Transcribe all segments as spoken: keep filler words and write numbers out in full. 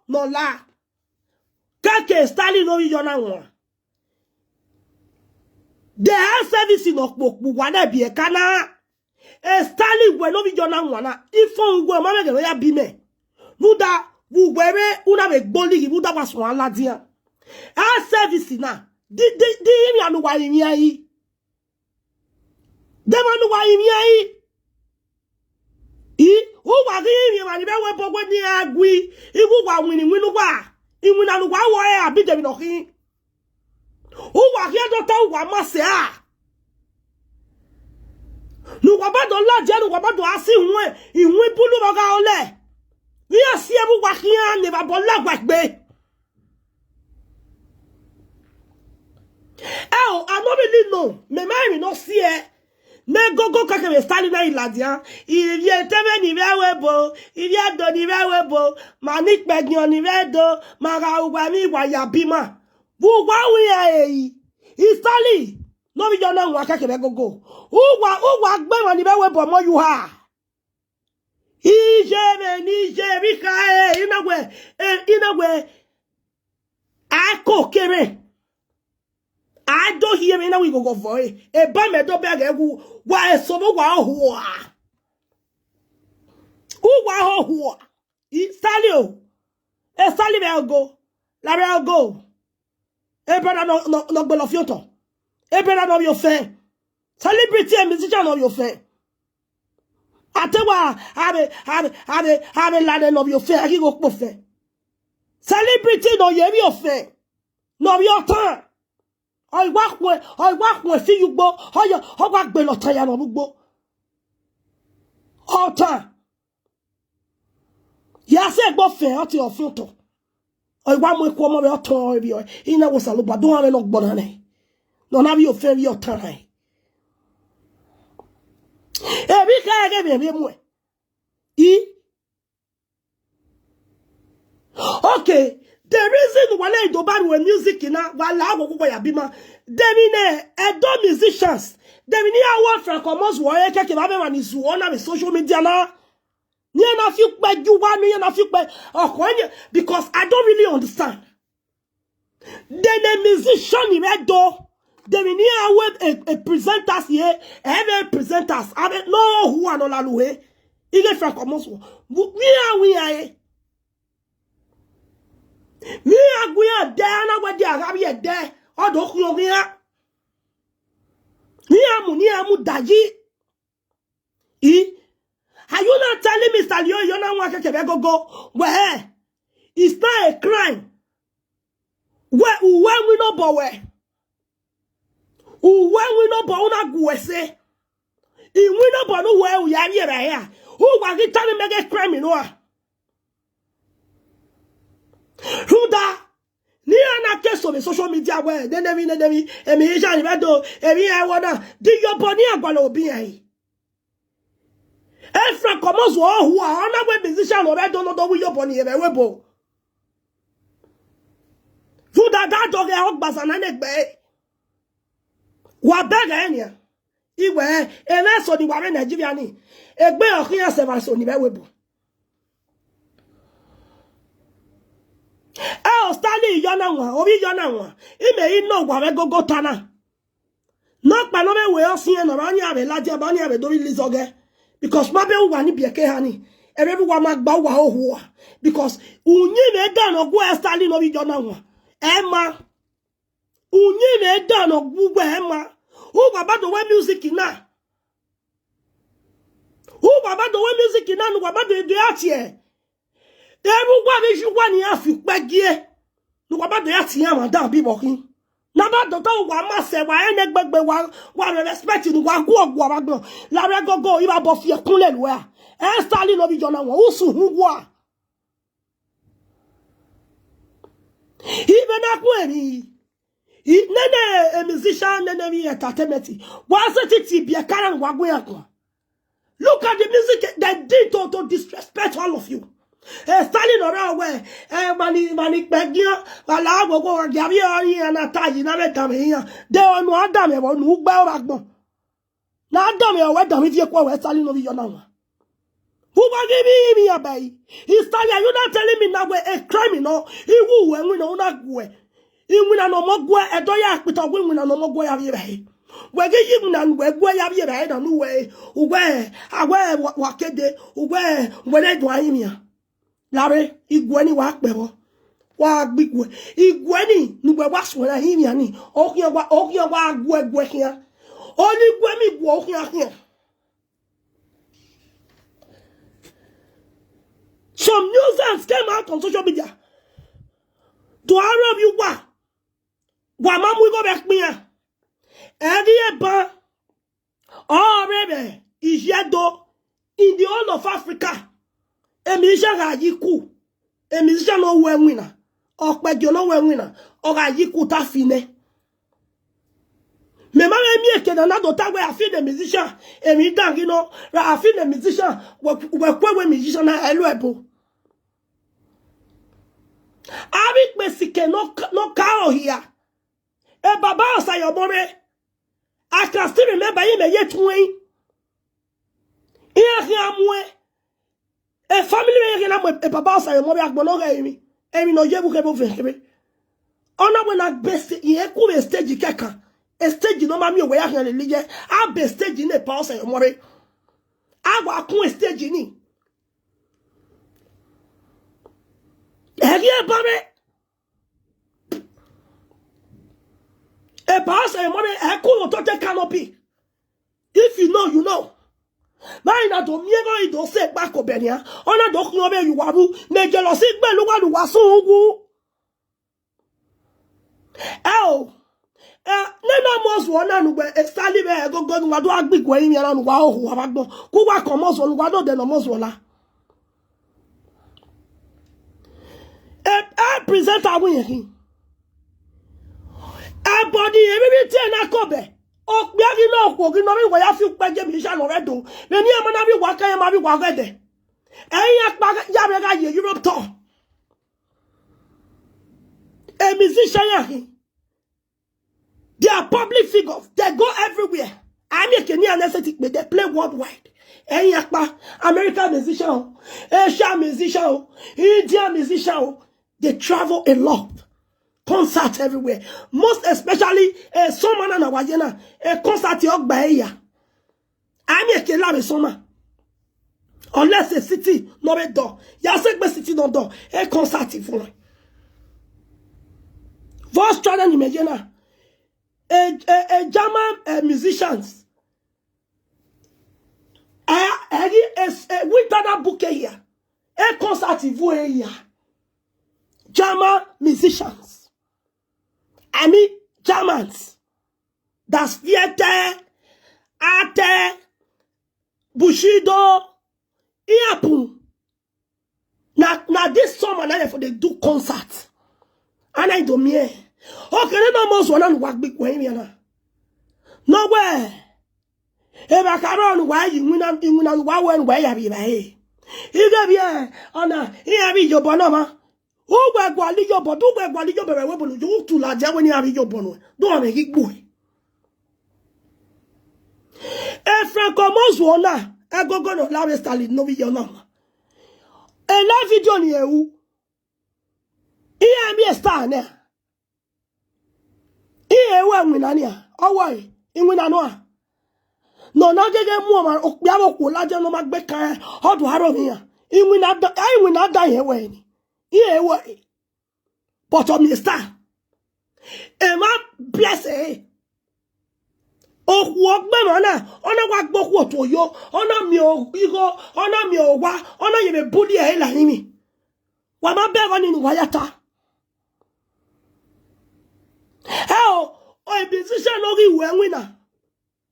No la. Keke Stanley no yo na one. The health service no kpokpu wa na bi e kana. E Stanley we no bi yo na one na. Ifo we ma me ke ya bi me. Nuda, we we una be gboli, nuda wa so ala dia. Health service na. Di di di imi anu wa imi ayi. Dem anu wa imi ayi. I, u wa gi imi ma ni be we bo we ni agwi. I wu wa wini winu wa. I wina nu wa wo e abi de bi no ki. U wa gi do ta u wa ma se a. Nu wa ba do la je, nu wa ba do asi hu e. I hu bulu mo ga ole. Ni asi e bu wa ki a ni ba bo la gwa gbe. E o, I no really know. Me ma mi no see e. Ne gogo kake me Stanley na iladia. Ivie tebe ni ve we bo. Ivie do ni ve we bo. Mani pe gyan ni ve do. Ma ga ugwa mi wa ya bi ma. Bu gwa wi ya e yi. I Stanley. No bi yo na wa kake me gogo. Ugwa, ugwa gbe ma ni ve we bo mo yu ha. Ije me ni ije bi ka e. Ina we. E, ina we. A ko kere. A do hie me na wi gogo vo e. E ba me do be ge gu. Wa e so bo wa ho a. U wa ho ho a. I Stanley o. E Stanley be go. La be go. E brother no, no, no gbolo fioto. E brother no bi ofe. Celebrity and musician no bi ofe. Ate wa, abe, abe, abe, abe la de no bi ofe. Aki go po fe. Celebrity no ye bi ofe. No bi otan. Oi wa kwe, oi wa kwe fi yu gbo. Oi, oi wa gbe lo tan ya no gbo. Otan. Ya se gbo fe, o ti o fun to. Oi wa mo ko mo be o to o bi o. Ina wo sa lo ba do ame no gbo na ne. No na bi o fe bi o tan ai. E bi ka ge be be mo. I. Okay. The reason why I do bad with music na wala go go ya bi ma. Dem ni e do musicians. Dem ni a wa Frank Amos wo e ke ke ba be ma ni zu ona be social media na. Ni na fi pe ju wa ni na fi pe. Oko ni because I don't really understand. Then the musician ni re do. Then ni a we a, a presenters ye. Every presenters. I mean, no who are no la lu he. I get Frank Amos wo. We are we are. Mi a gwi a de na we de a ga bi e de. O do ku yo gwi a. Ni amu, ni amu daji. I, are you not telling me Stanley yo na wa keke be gogo? Well, it's not a crime. We, we, we no bo we. Uwe we no bo una guese. I we no bo no we u ya bi e ba ya. U wa gi tani mege crime no a. Ruda. Ni ana ke so be social media we. Then dem, then dem, emi ija ni be do. Emi e wona. Di yo bo ni agwa lo bi ai. Efra komo zo hu a ona we musician o be do no do wi yo bo ni e be we bo. Fu da da do ge o gbaza na ne gbe. Wa be ge ni a. Iwe, e na so ni wa be Nigeria ni. Egbe o kiyan se ba so ni be we bo. E o Stanley yo na wa, o bi yo na wa. I me i no wa be gogo tana. No pa no be we o si e no ba ni a be la je ba ni a be do bi lizoge. Because ma be wa ni bi e ke ha ni. E be wa ma gba wa o hu a. Because u ni me ga no gu e Stanley no bi yo na wa. E ma. U ni me da no gu we ma. U wa ba do we music na. U wa ba do we music na, nu wa ba do do ati e. E ru wa be ju wa ni a fi pe gi e. Nu wa ba do ati ya ma da bi bo kin. Na ba do to wa ma se wa e ne gbegbe wa, wa re respect nu wa gu ogu wa gbo. La re gogo i ba bo fi e kun le lu e. E Stanley no bi yo na won. U su hu wa. Ibe na ku eri. I, nene a musician, nene mi entertainment. Wa se titi bi e kara wa gwe akwa. Look at the music they did to, to disrespect all of you. Eh, Stanley no ra we. Eh, mani, mani pegia. Wala wo wo ya bi o yin na ta yi na be ta mi yan. De onu Adam e wo nu gbe o ba gbon. Na Adam e we da mi fi e ko we Stanley no bi yo na wa. Who wa give me me abai? Is that you not telling me now we a crime, you know? He who when we know not go. In when no more go, a doya put a win when no more go, have you right? We give you none, we go, have you right? And who way, who way, I wear what, what kid, who way, when I do I mean? Larry, igwe ni wa pe wo. Wa gbigwe. Igwe ni, ni we wa so na himi ani. Okian wa, okian wa gwe gwe kian. Oni gwe mi gwe okian kian. Some nuisance came out on social media. To Arab you wa. Wa ma mu go back me. Edi eba. Oh, baby, is yet though in the whole of Africa. A musician ga yiku. A musician no we winner. Or kpegyo no we winner. Or ga yiku ta fine. Me ma me mi eke na na do ta we I feel the musician. E mi dangi no. Ra I feel the musician. We we kwe we musician na elu ebo. Abi pe sike no no ka o here. E baba osa yo more. I can still remember him a year twenty. Here he am where a family me here na a baba osa yo more agbono ga emi. Emi no yebu ke bo fe kebe. Ona when I best in a cool stage keka. A stage no mami we ya le liye. I best stage in a pa osa yo more. I wa kun a stage ni. Egi e bare. E pa osa yo more e cool to take canopy. If you know, you know. Báyìí na tó miẹ́rọ ìdó ṣe pákó bẹ̀rẹ̀ á. Ọ̀nà tó kún ọbẹ̀ yìí wá bú. Mẹ̀jẹ̀ lọ sí gbẹ̀lú wà lùwà sóhun wú. Ẹ o. Ẹ nínú ọmọ ọ̀sùn ọ̀nà nùgbẹ́ ẹ sálí bẹ́ẹ̀ gógó ni wà tó wá gbìgbọ́ yín yẹn lọ́nu wà ó hùwà bá gbọ́. Kó wà kàn mọ́ ọ̀sùn ọ̀nù wà tó dẹ̀nà mọ́ ọ̀sùn ọ̀la. Ẹ ẹ pírẹsẹ́ńtà àwọn yẹn kì í. Ẹ bọ̀ ni èmi bí tí ẹ náà kọ̀ bẹ̀. Ó pé kí náà kò kí náà bí wọ́n yá fi pẹ́ jẹ́ mi ṣàlọ́ rẹ̀ dùn. Mi ní ẹ mọ́ náà bí wà kẹ́yẹ máa bí wà rẹ̀ dẹ̀. Ẹ̀yin apá yàrá yẹ Europe tọ̀. A musician yà hìn. They are public figures. They go everywhere. I mean, Kenyan anesthetic, but they play worldwide. Ẹ̀yin apá, American musician, Asian musician, Indian musician, they travel a lot. Concert everywhere. Most especially, a summer na wayena, a concert yogba eya. I mean, Kenyan summer. Unless a city no be door. Ya se pe city no door. A concert for. Voice channel ni mejena. A, a, a German uh, musicians. A a a a we tada book here. A concert for here. German musicians. I mean Germans. Das Vierte, Arte, Bushido, Iapun. Na na this summer na for dey do concert. And I do me. Okay, no more so na wa gbigbo yin na. No way. E ba ka ro nu wa yi wina wina wa we wa ya bi ba e. Ige bi e ona iya bi yo bo na ma. Ugwe gwali yo bo, ugwe gwali yo bere we bo lu yo tu la je we ni abi yo bo no. Do ame ki gbo. E Franco Mozuona, e gogo no la we Stalin no bi yo na. E la video ni ewu. Iya mi e star ne. Iye ewu enwina ni a. Owo e, enwina no a. No na gege mu o ma okpi abo ku la je no ma gbe kan e. Odu aro mi a. Enwina da, enwina da ye we ni. Iye ewu e. But o mi star. E ma bless e. Oku ogbe mo na, ona wa gbo ku otu oyo, ona mi o igo, ona mi o wa, ona ye be budi e la ni mi. Wa ma be go ni wa ya ta. E o, o e musician no gi we wina.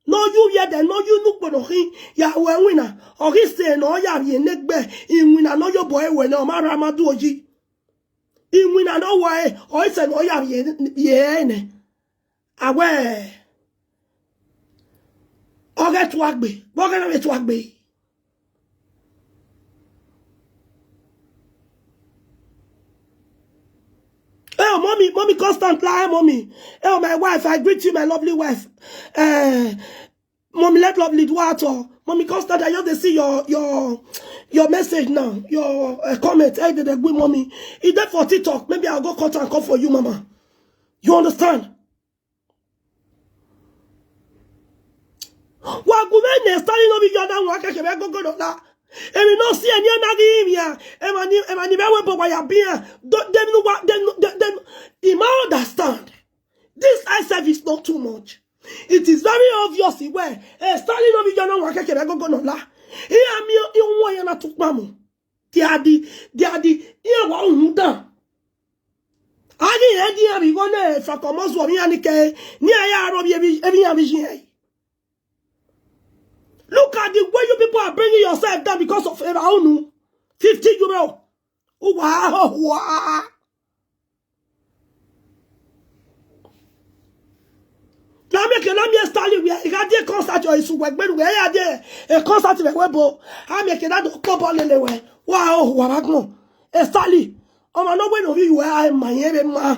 No you ye de, no you nu po no hi, ya we wina. O gi se no ya ye ne gbe, i wina no yo bo e we no ma ra ma du oji. I wina no wa e, o se no ya ye ye ne. Awe. Oge tu agbe, oge na tu agbe. Oh, mommy, mommy Constant, lie, mommy. Oh, my wife, I greet you, my lovely wife. Uh, mommy, let lovely do at all. Mommy Constant, I just dey see your your Your message now, your uh, comment, hey, they, they, mommy. If that for TikTok, maybe I'll go cut and come for you, mama. You understand? Wa gume ne Stanley no bi yo na wa keke be gogo no la. Emi no si eni na gi mi ya. Ema ni ema ni be we bo wa ya bi ya. Do dem no wa dem dem. Ima understand. This eye service not too much. It is very obvious where eh, Stanley no bi yo na wa keke be gogo no la. Iya mi i won ya na tukpa mu. They are the they are the iya wa hu dan. Agi edi ya bi go ne fa komo so mi ani ke ni aya ro bi ebi ebi ya bi shi. Look at the way you people are bringing yourself down because of Eba Unu. fifty euro. Uwa, uwa. Na mi ke na mi Stanley we. I got the concert your isu we gbenu we ya de. A concert we we bo. I make that do ko bo lele we. Wa o wa ba gbon. E Stanley. O ma no we no bi we ai ma yen be ma.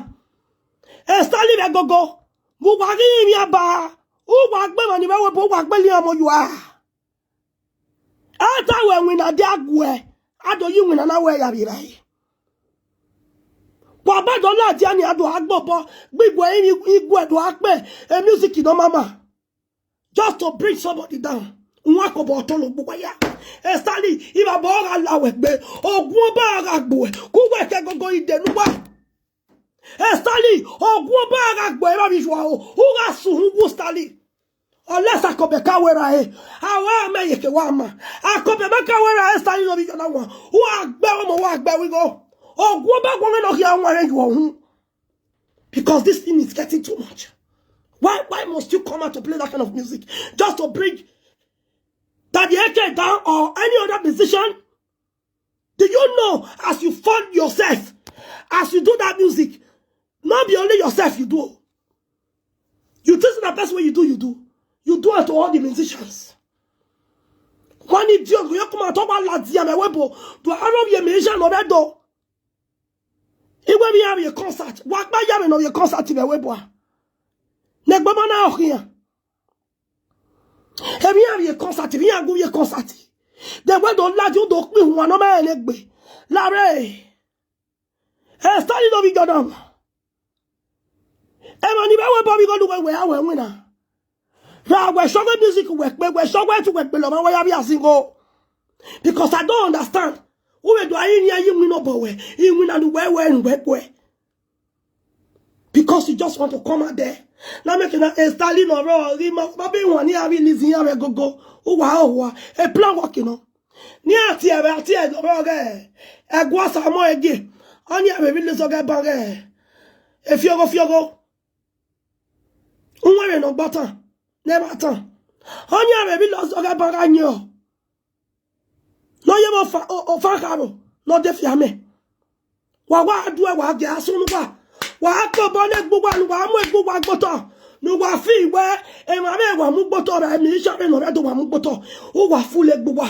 E Stanley be gogo. Mu wa gi mi aba. U wa gbe ma ni be we bo wa gbe li omo you are. Ata we win na dia gwe. Ado yi win na we ya bi bai. Kwa ba do la dia ni ado agbo bo. Gbigwe yi igwe do akpe. E music no mama. Just to bring somebody down. Nwa ko bo to lo gbogbo ya. E Stanley, iba bo ga la we gbe. Ogun ba ga gbo. Ku we ke gogo ide nu wa. E Stanley, ogun ba ga gbo e ba bi jwa o. U ga su hu gu Stanley. Unless akobe ka wera e. Awa me ye ke wa ma. Akobe ma ka wera e Stanley no bi jona wa. U agbe o mo wa agbe we go. Ogun ba gwo no ki awon re yo hu. Because this thing is getting too much. Why why must you come out to play that kind of music? Just to bring Daddy A K down or any other musician? Do you know as you fund yourself, as you do that music, not be only yourself you do. You think the best way you do, you do. You do it to all the musicians. One idiot will come and talk about Ladia Mewebo. Do I know your musician or that door? It will be having a concert. What by having of your concert in Mewebo? Negbama now here. Emi ya ye concert, emi ya go ye concert. The way don laji don pin wan no me le gbe. Lare. E Stanley no bi godan. E ma ni be we bo mi go do we we awe win na. Ra we show music we pe we show we to we pe lo ma we ya bi asingo. Because I don't understand. Who we do ayi ni ayi win no bo we. Yi win na we we we we. Because you just want to come out there. Now make na Stanley no ro ri ma ba be won ni abi listen ya we gogo. Uwa uwa. E plan work you know. Ni ati e ati e ro ge. E gwa sa mo ege. Oni e be listen ge ban ge. E fiogo fiogo. Unwa re no gbatan. Never tan. Oni e be listen ge ban ga nyo. No ye mo fa o fa karo. No de fi ame. Wa wa du e wa ge asunu wa. Wa ko bo le gbugbo lu wa mo gbugbo gboto. Nu wa fi we e ma me wa mu gboto re mi so re no re do wa mu gboto. O wa fu le gbugbo.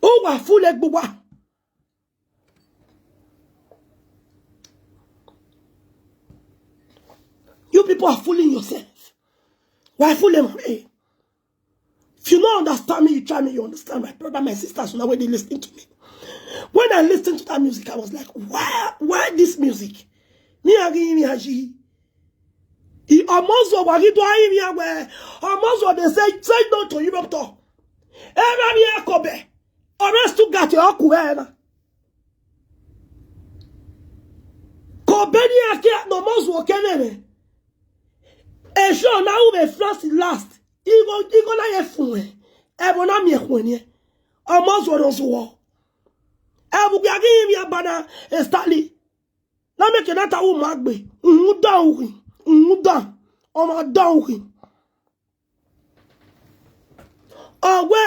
O wa fu le gbugbo. You people are fooling yourself. Why fooling me? If you don't understand me, you try me, you understand my brother, my sisters, now when they listen to me. When I listened to that music, I was like, why why this music? Me again, me aji. He almost what he do I me aware. Almost what they say, say no to Europe to. Every year Kobe. Or else to get your kuena. Kobe ni akia no most wo keneme. E show na u be France last. Igo igo na ye fun e. E bo na mi e kun e. Almost what else wo. E bu ya gi mi abana e Stanley. Na me ke na ta u ma gbe. Nda u. Nda. O ma da u. Owe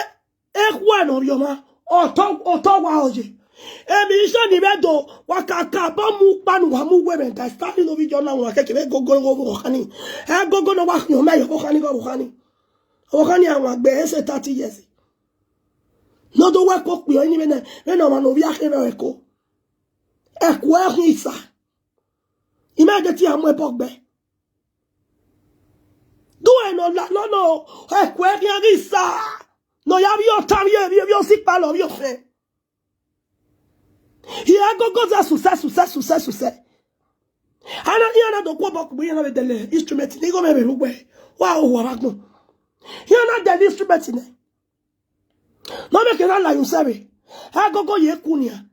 e ku e no yo ma. Oto oto wa oje. Emi iso ni be do wa ka ka bo mu panu wa mu we be da Stanley no bi jo na wa keke be gogo no wo hani. E gogo no wa yo me yo wo hani go wo hani. Wo hani awon gbe e se thirty years. No do wa ko pe o ni be na. Be no ma no bi a ke be ko. E ku e hin sa. Ime de ti amu e pogbe. Do e no la no no. E ku e hin sa. No, ya vio tan, vio, vio, vio, si palo, vio fe. He go go za success, success, success, success. Ana, ya na do kwa bok, ya na dele instrument, ni go me be rugwe. Wa o wa bagno. Ya na dele instrument ne. No me ke na la yun sebe. Agogo ye kunya.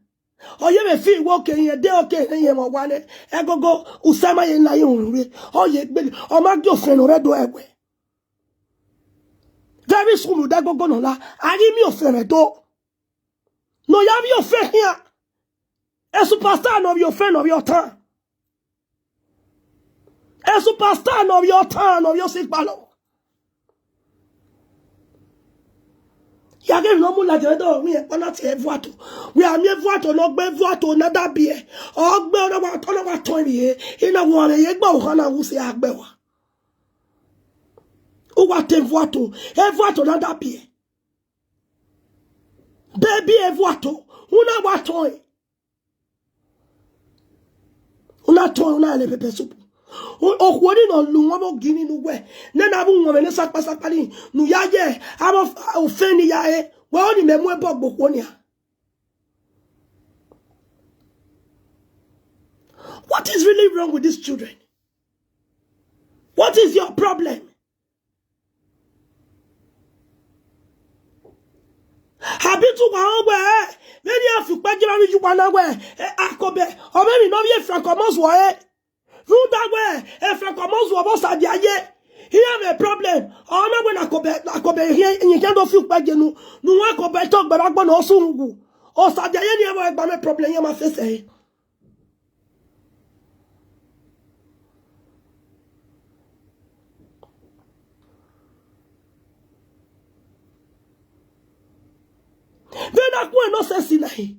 Oye me fi wo ke ye de oke ne ye mo wane. Agogo usama ye na yun re. Oye gbele. O ma gi ofren o re do egwe. Very soon da gogo no la. Ari mi ofren re do. No ya mi ofren here. A superstar no be your friend of your time. A superstar no be your time, no be your sick balo. Yage no mu la jere do mi e kona ti evuato. We are mi evuato no gbe evuato na da bie. O gbe ona wa to na wa to ni e. Ina wo re ye gba o hana wu se agbe wa. O wa te evuato. Evuato na da bie. Baby evuato. Una wa to e. Una to una le pepe soup. Okwoni no lu won mo gini nu we. Ne na bu won me ne sakpa sakpa ni. Nu ya ye. Amo ofeni ya e. We oni me mu e bogbo kwoni a. What is really wrong with these children? What is your problem? Habitu wa ogwe. Many of you pagi mami you wana we. Akobe. O me mi no ye franco mos wo e. Runda we. E franco mos wo bo sa dia ye. Here me problem. O na we na kobe, na kobe here in can do few pagi nu. Nu wa kobe talk ba gbo no sungu. O sa dia ye ni e mo e gba me problem ye ma face e. Vena kwe no se sinahi.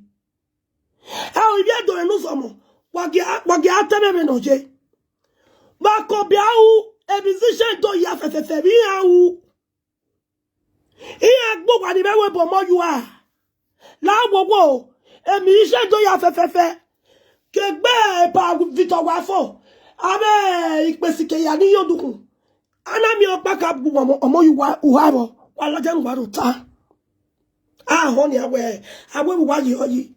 Au ibia do enu somo. Wagi wagi ateme me no je. Ba ko bi au e musician do ya fefefe bi au. Iya gbo wa ni be we bo mo you are. La wo wo. E musician do ya fefefe. Kegbe pa Victor Wafo. Abe ikpesi ke ya ni yodukun. Ana mi opa ka bu omo omo yuwa uha bo. Wa la janu wa ro ta. Ah, honey, awe. Awe wa yi oyi.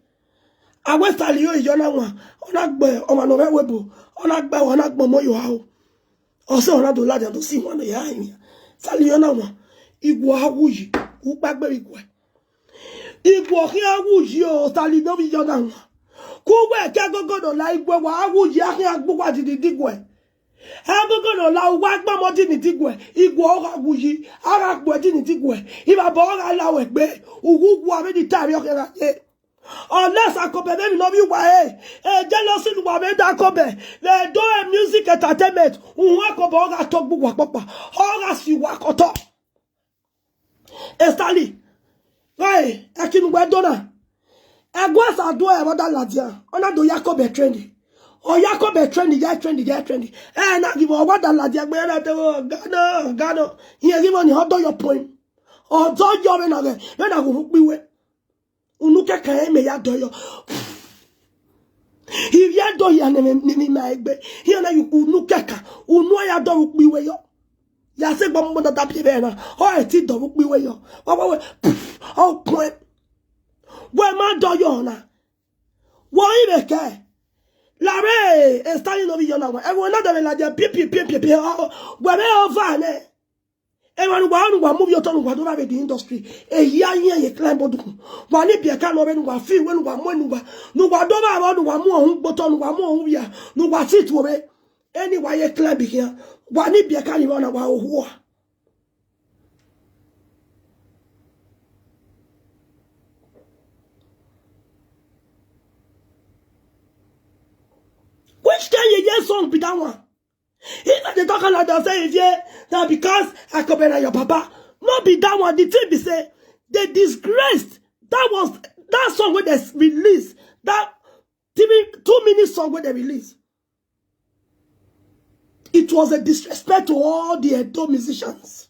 Awe sali yo yo na wa. Ona gbe o ma no be we bo. Ona gbe o na gbo mo yo ha o. O se ona do la janu si wa no ya yin. Sali yo na wa. Igwo awu yi. U pa gbe igwe. Igwe ọhịa agwụ ji o, Sali no bi yọ na nwa. Kugwe ke gogo no la igwe wa agwụ ji ahịa agbụgwa dị n'igwe. Agogo no la ụwa agbamọ dị n'igwe. Igwe ọha agwụ ji, agha agwụ dị n'igwe. Iba bụ ọha la wegbe. Ugwu ugwu abịa dị tarị ọhịa na ye. Unless Akobe maybe no be wa e. E jealousy no wa me da Akobe. They do a music entertainment. Unwa Akobe ọha tọgbụ wa kpọkpa. Ọha si wa kọtọ. Estali. Why? Ekin we dona. Egwa sa do e wada ladia. Ona do Yakobe trendy. O Yakobe trendy, ya trendy, ya trendy. Eh, na give o wada ladia gbe na te o gano gano. Iye give on hold your point. Odo yo me na ge. Me na go pi we. Unu ke ka e me ya do yo. If ya do ya ne me ni ma egbe. Here na you unu ke ka. Unu ya do pi we yo. Ya se gbo mo da da pie be na. O e ti do pi we yo. Wa wa we. O pwe. We ma do yo na. Wo ibe ke. La re e sta ni no bi yo na wa. E wo na da be la je pi pi pi pi pi. We be over ne. E wa nu wa nu wa move your tongue wa do na be the industry. E ya yin ye climb bodu. Wa ni bi e ka no be nu wa fi we nu wa mo nu wa. Nu wa do ba ba nu wa mo ohun gboto nu wa mo ohun ya. Nu wa sit wo be. Anyway, you climb here. Wa ni bi e ka ni wa na wa ohuo. Which kind of yes song be that one? If they talk like that, say if yeah, that because I come and your papa, not be that one. The thing be say they disgraced. That was that song when they release that T V two minute song when they release. It was a disrespect to all the Edo musicians.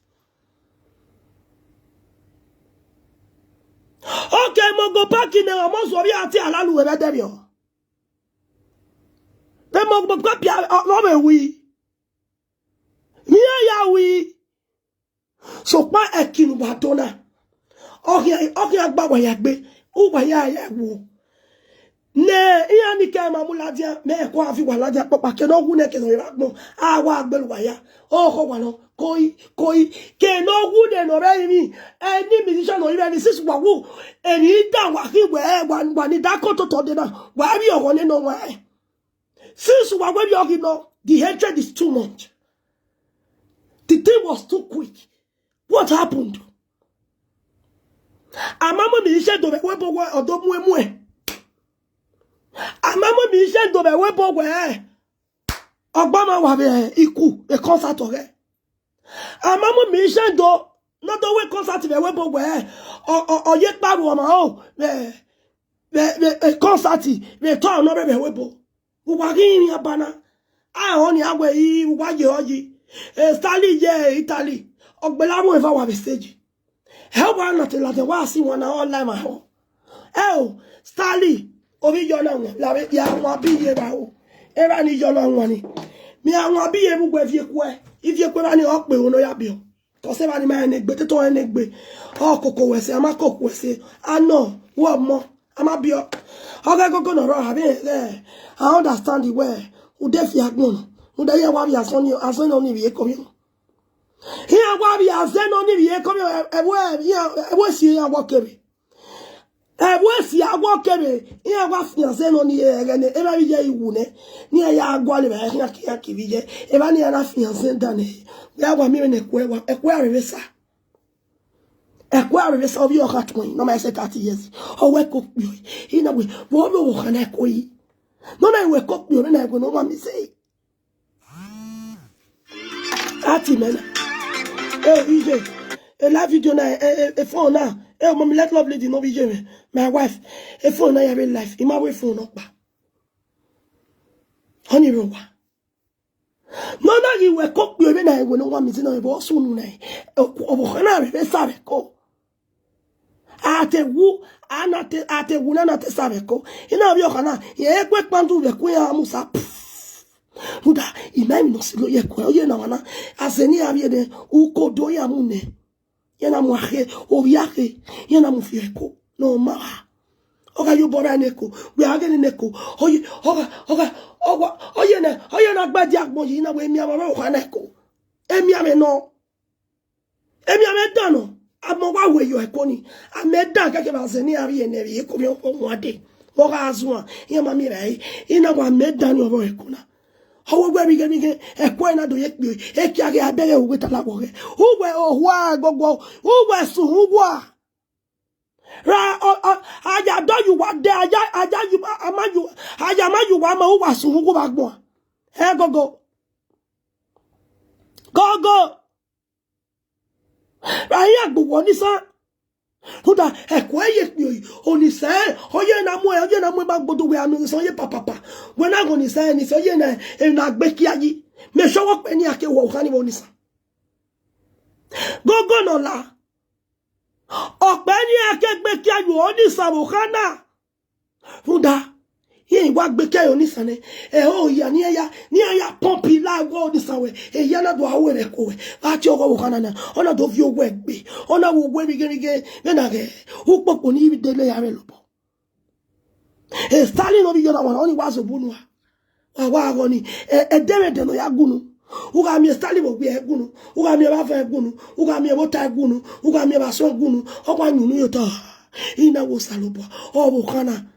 Okay, mo go back in the almost worry at alalu we there yo. Then mo go back ya no me we. Mi ya we. So pa ekin wa dona. Okia okia gba waya gbe. U waya ya wo. Ne iya ni ke ma mu ladia me ko afi wa ladia popa ke no wu ne ke no ira gbon. A wa gbe waya. O ko wa no. Koi koi ke no wu ne no re mi. Any musician no ira ni sis wa wu. Eni da wa ki we wa wa ni da ko to to de na. Wa bi oho ne no wa. Since we were young, you know, the hatred is too much. The thing was too quick. What happened? Amamo mi iṣẹ́ do be we bo we odo mu emu e. Amamo mi iṣẹ́ do be we bo we. Ogbama wa be iku e concert ore. Amamo mi iṣẹ́ do no do we concert be we bo we. O o o ye paru o ma o. Be be be concert be to no be we bo. Uwa gi mi abana. A oni agwe yi uwa ye oyi. E Stanley ye Italy. Ogbela mo eva wa be stage. He wa na te la te wa si wa na online ma ho. E o Stanley obi yo na won la be ya wa bi ye ba o. E ba ni yo na won ni. Mi awon bi ye bu gbe fi ku e. Ifi ku e ba ni o pe o no ya bi o. Kose ba ni ma ene gbe te to ene gbe. O koko wese ama koko wese. Ano wo mo ama bi o. Oga gogo no ro ha bi e. I understand the way. U de fi agbon. U de ye wa bi aso ni aso no ni bi e ko mi. Iya wa bi aze no ni bi e ko mi. E wo e e wo si iya wo kebe. E wo si awo kebe. Iya wa fiance no ni e gene. E ba bi je iwu ne. Ni e ya agwa le ba e ya ki ya ki bi je. E ba ni ana fiance da ne. Ya wa mi ne kwe wa e kwe are be sa. E kwe are be sa obi o ka tun no ma e se thirty years. O we ko pio. Ina we wo be wo kana ko yi. No na we ko pio na we no ma mi se. Ati mena. Eh, E J. A live video na a, a, a phone na. Eh, mommy, let love lady no be J me. My wife. A phone na every life. Ima we phone up. Honey rowa. No na gi we ko pio be na we no wa mi ti na e bo sunu na. Obo kana be be sa be ko. Ate wu ana te ate wu na na te sa be ko. Ina bi o kana. Ye kwe pandu be ko ya musa. Uda, ima mi no si lo ye ko ye na wana. Azeni abi ede u ko do ya mu ne. Ye na mu ahe, o bi ahe. Ye na mu fi e ko. No ma. Oga yo bora ne ko. We age ne ko. Oye, oga, oga, oga, oye na, oye na gba di agbo yi na we mi ama o kana ko. Emi ame no. Emi ame dano. Amo wa we yo e ko ni. Ame dan ke ke ba azeni abi ene bi e ko mi o mo ade. Oga azua. Ye ma mi rai. Ina wa me dano obo e ko na. Owo gbe mi ge mi ge e ko na do ye pe. E ki age abere owe tala wo ge. Uwe o hua gogo. Uwe su uwa. Ra o o aya do you wa de aya aya you ama you aya ma you wa ma uwa su uwa gbo. E gogo. Gogo. Ra ya gbo wo ni san. Huda e ko e ye pe oyi. Oni se oye na mu e oye na mu e ba gbodo we ami so ye papa papa. We na go ni se ni so ye na e na gbe ki ayi. Me so wo pe ni ake wo kan ni wo ni san. Gogo no la. Ope ni ake gbe ki ayo oni san wo kana. Huda. Ye wa gbe ki ayo ni san ne. E o ya ni ya ni ya pump la wo oni san we. E ya na do awe re ko we. Ati ogo wo kana na. Ona do vi owe gbe. Ona wo we mi ge mi ge. Me na ge. Upopo ni ibi dele ya re lobo. E Stanley no bi yo na wana oni wa zo bunu wa. Wa wa go ni. E e dere de no ya gunu. Uga mi Stanley bo gbe e gunu. Uga mi ba fe gunu. Uga mi bo ta gunu. Uga mi ba so gunu. O kwa nyunu yo to. Ina wo salobo. O bo kana.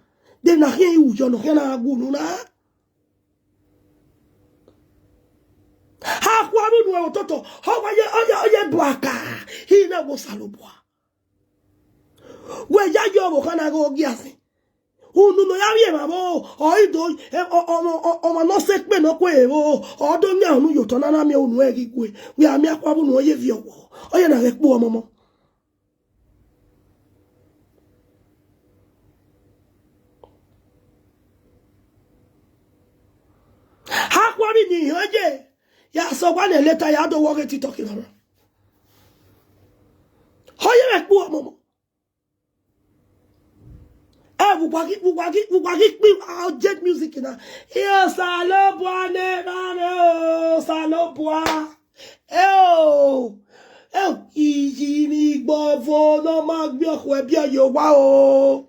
De na he u yo no he na gunu na. Ha kwa bu nu o toto. O wa ye o ye o ye bwaka. Ina wo salobo. We ya yo bo kana go gi ase. Unu no ya ye ma bo. O ido e o o o o ma no se pe no kwe bo. O do nya unu yo to na na mi unu e gi kwe. We ami akwa bu nu o ye vi owo. O ye na re po omo mo. Akwa bi ni oje. Ya so kwa ne later ya do wo ge TikTok lo. O ye re po omo mo. Eh, wugwagi wugwagi wugwagi pi ah jet music na. Iyo salo bwa ne na no salo bwa. Eh, oh. Eo, iyi ni igbovo no ma gbe okhu ebi oyo wa o.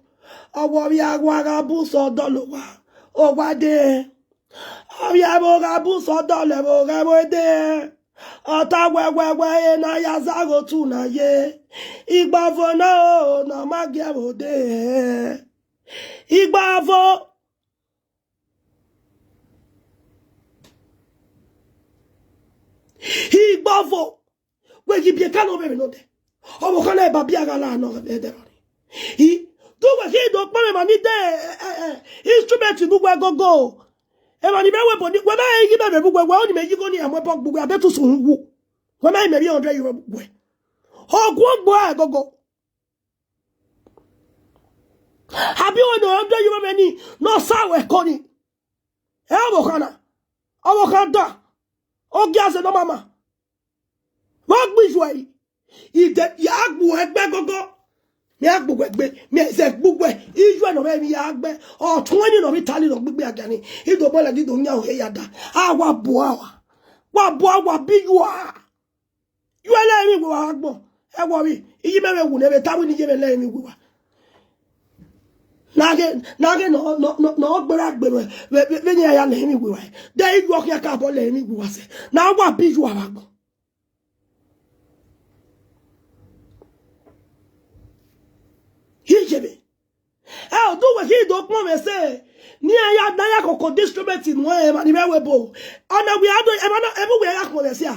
Owo vbe awa gha bu sọ dọlọ owa. Owa de. Ovbi ẹvbo gha bu sọ dọlọ ẹvbo gha ẹvbo de. Ọta wẹwẹwẹ ena ya zagho tu na ye. Igbovo na o, no ma gie ẹvbo de. Igbovo. Igbovo. Wẹ ghi biẹ ka nọ vbe emwi nọ dẹ. Ọvbokhan na eba bia gha la nọ vbe ẹdẹrọ ni. I, do wẹ khin do kpọnmwẹ emwa ni de, eh, eh, eh, instrument ne uwẹ gogo. Emwa ni mwẹ wẹ body, wẹ ma i ghi mẹ vbe vbe uwẹ, wẹ ọni mẹ yi igho ni ya mu ẹbọ gbe uwẹ, a be tu sunu wu. Wẹ ma i mẹ vbe hundred euro gbe uwẹ. Ọ guọghọ ẹ gogo. Abi wẹ ne hundred euro mwẹ ni, ne ọ sa wẹ kọ ni. Ẹ ọvbokhan na. Ọvbokhan da. Ogiaze ne ọ mama. Vbe ọ gbe iye uẹ yi. Ide ya gbe uẹ gbe gogo. Mẹ a gbe uẹ gbe. Mẹ zẹ gbe uẹ. Iye uẹ ne ọ mwẹ emwi ya gbe. Ọ tuẹn ni ne ọ vbe Italy ne ọ gbe igbe agiani. I do gbe lẹ, I do yan ohe ya da. A wa bu a wa. Wa bu a wa bi uẹ. Uẹ la emwi uwẹ wa agbọn. Ẹ wọ vbe, iye mẹ vbe wu ne vbe ta wẹ ne iye mẹ la emwi uwẹ wa. Na ghe, na ghe ne ọ, ne ọ, ne ọ, ne ọ gberra gbe vbe, vbe, vbe, vbene iran ya la emwi uwẹ wa. De iye uẹ khian ka bọ la emwi uwẹ wa sẹ. Na wa bi uẹ wa agbọn. Iye mẹ. Ẹ, ọ do wẹ khin do kpọnmwẹ sẹ, ne iran ya, ne a ya koko distribute nuẹn emwa ni mwẹ wẹ ebo. Ọna wẹ a do, emwa na, emwa wẹ a ya kpọnmwẹ sẹ a.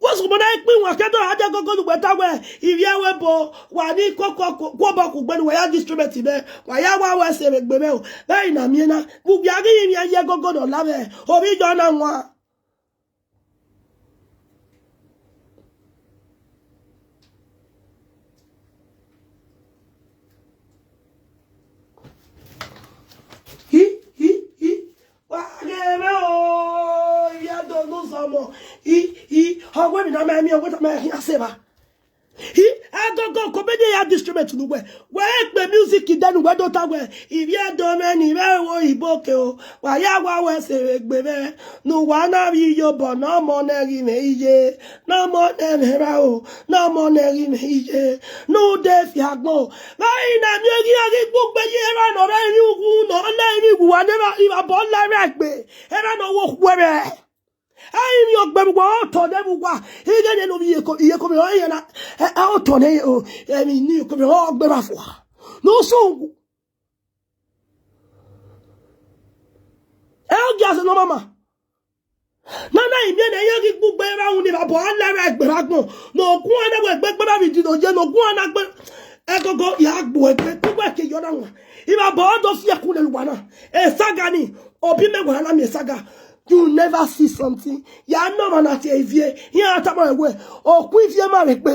Wẹ sokpọ na kpe iwan ke do a de gogo ne uwẹ ta wẹ, ivbi ẹvbo ebo, wa ni koko ku, ku obọ kugbe ne uwẹ ya distribute nẹ, wa ya wa wẹ sẹ vbe egbe mwẹ o. Vbe I na miẹn na, vbe uwẹ a ghi rinmwian ye gogo ne ọ la mwẹ, ovbi Iye na wan. Hi, hi, hi. Wa ghe mwẹ o, ya do nu zọmọ. Hi, hi. Ọ wẹ emwi na ma miẹn, ọ wẹ ta ma khian sẹ evba. Hi, agogo ko be de ya distribute ne uwẹ. Wẹ kpe music dẹn ne uwẹ do ta wẹ, ivbi Ẹdo mwẹ ni mwẹ vbe oyibo ke o. Wa ya wa wẹ sẹ vbe egbe mwẹ. Ne uwa na vbe iyobọ, ne ọmọ nẹ ghi mwẹ iye. Ne ọmọ nẹ mwẹ ra o. Ne ọmọ nẹ ghi mwẹ iye. Ne u de fi agbọn o. Vbe I na miẹn ghi a ghi gbe ugbe ye erha ne ọ rẹ emwi uwu, ne ọ la emwi uwu, wa ne evba, ivba bọ la ẹre egbe. Erha ne ọ wo khuẹ mwẹ. Ai mi ogbe vbe uwa, otọ nẹ vbe uwa. Ighẹ ne no vbe iyeke, iyeke mẹ, ọ iran na, ẹ, ẹ, otọ nẹ, o, emwi ni iyeke mẹ, ọ gbe vba fua. Ne usun wu. Ẹ, Ogiaze ne ọ mama. Nana imiẹn ne iran ghi gbe ugbe vbe unu ni vbe abọ, a la ẹre egbe vbe agbọn. Ne ọ guan na wẹ egbe gbe vbe idi ne ọ ye, ne ọ guan na gbe. Ẹgogo ya gbe egbe, kugbe ke yọ na wan. Ivba bọ do fi ẹkun lele uwa na. Esaga ni, obi mẹ wa na miẹn esaga. You never see something. Ya nọ ọmwa na tie ivie. Iran tama wẹ, oku ivie ma vbe egbe.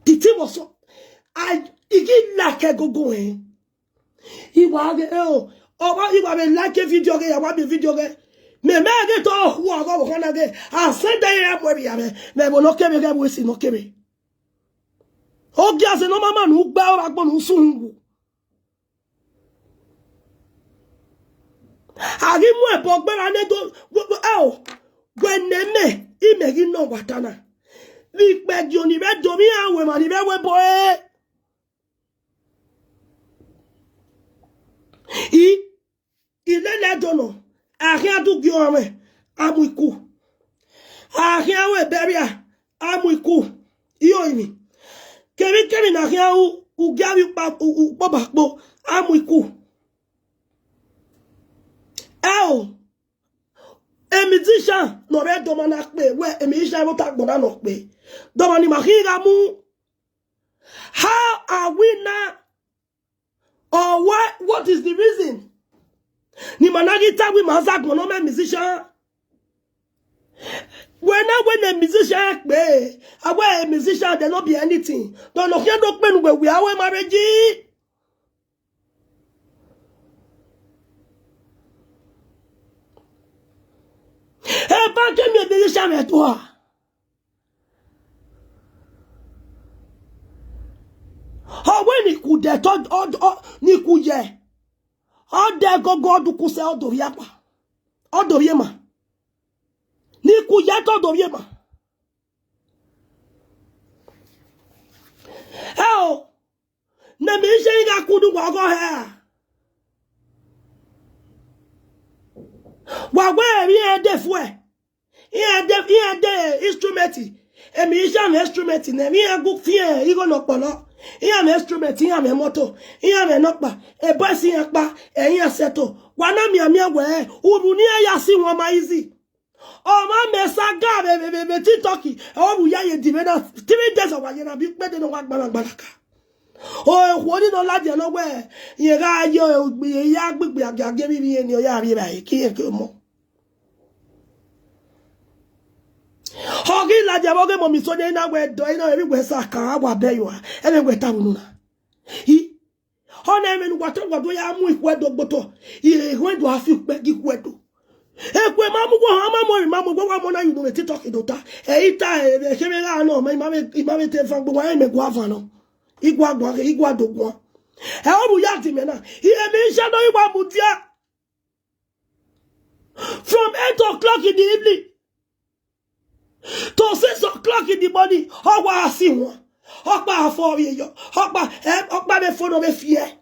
Titi vbọ sọ, I, I ghi like ẹgogo ẹn. Iwa ghe, eh, o, ọ wa, iwa vbe like video ghe, ya wa vbe video ghe. Mẹ, mẹ ghe to hu ọgọ vbe ọkhana ghe. A sẹ de ira mu ẹre ya mẹ, mẹ vbe nọ kevbe ghe, vbe esi nọ kevbe. Ogiaze ne ọ mama ne u gbe ọmwa agbọn ne usun wu. A ghi mu ẹbọ gbe ra ne do, wo, wo, ẹ o, wẹ ne mẹ, imẹ ghi nọ wa ta na. Vbe ikpẹdẹ oni vbe do mẹ iran wẹ emwa ni vbe wẹ ebo ẹre. I, I lele Ẹdo nọ, a khian du gie ọmwa, a mu iku. A khian ru burial, a mu iku. Io imi. Kevbikevbi ne a khian ru, u gia vbe ukpa, u, u, ukpọba kpo, a mu iku. Ẹ o, a musician ne ọ rre dọmwa na kpe, wẹ a musician vbe ota agbọn na nọ kpe. Dọmwa ni ma khin gha mu. How are we now? Or why, what is the reason? Ne ima na ghi ta wẹ ima zẹ agbọn ne ọ mẹ musician. Wẹ na wẹ ne musician kpe, a wẹ a musician, they no be anything. Nọ nọ khian do kpe ne uwẹ, wẹ a wẹ marriage. Eba ke miẹn musician mwẹ tua. Ọ wẹ ne iku dẹ tọ, ọ, ọ, ne iku yẹ. Ọ dẹ gogo, ọ duku sẹ, ọ do vbe akpa. Ọ do vbe ema. Ku ya to do ye ma. Eo. Ne mi se ga kudu wa go he. Wa we mi e de fu e. Ihe de ihe de instrument. Emi isha na instrument na emi agu fie igo no polo. Ihe na instrument, ihe na moto, ihe na no pa. E boy si ya pa, e ihe seto. Wa na mi ami we, uru ni ya si won ma easy. O ma me saga be be be TikTok. O bu ya ye di me na three days o wa ye na bi pe de no wa gbara gbara ka. O e wo ni no la je no we. Ye ga ye o gbe ye ya gbigbe age age bi bi ye ni o ya ri ba ye ki ye ke mo. Hogi la je boge mo mi so de na we do ina everywhere sa ka wa be yo. Everywhere ta wunu na. Hi. Ho na me nu wa ta wa do ya mu ikwe do gboto. Ye ikwe do afi pe gi kwe do. Ekwe ma mu go ha ma mo ma mo go wa mo na you no me TikTok do ta. E ita e be se me la no ma ma me ma me te fa gbo wa e me gwa fa no. Igwa gwa igwa do gwa. E o bu ya ti me na. Ihe mi se do igwa bu dia. From eight o'clock in the evening to six o'clock in the morning, ọgwa asị nwa. Ọkpa afọ ọbịa yo. Ọkpa eh, ọkpa be fo no be fie.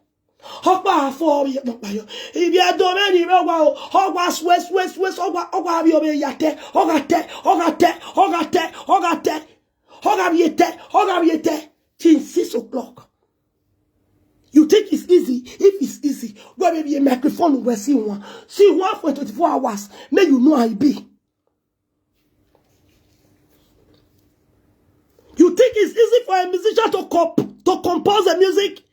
Ọkpa afọ ọbịa no pa yo. Ibi edo me ni ro wa o. Ọgwa swe swe swe ọgwa ọgwa bi obe ya te. Ọga te. Ọga te. Ọga te. Ọga te. Ọga bi te. Ọga bi te. Till six o'clock. You think it's easy? If it's easy, go maybe a microphone will see one. See one for twenty-four hours. May you know I be. You think it's easy for a musician to comp to compose a music?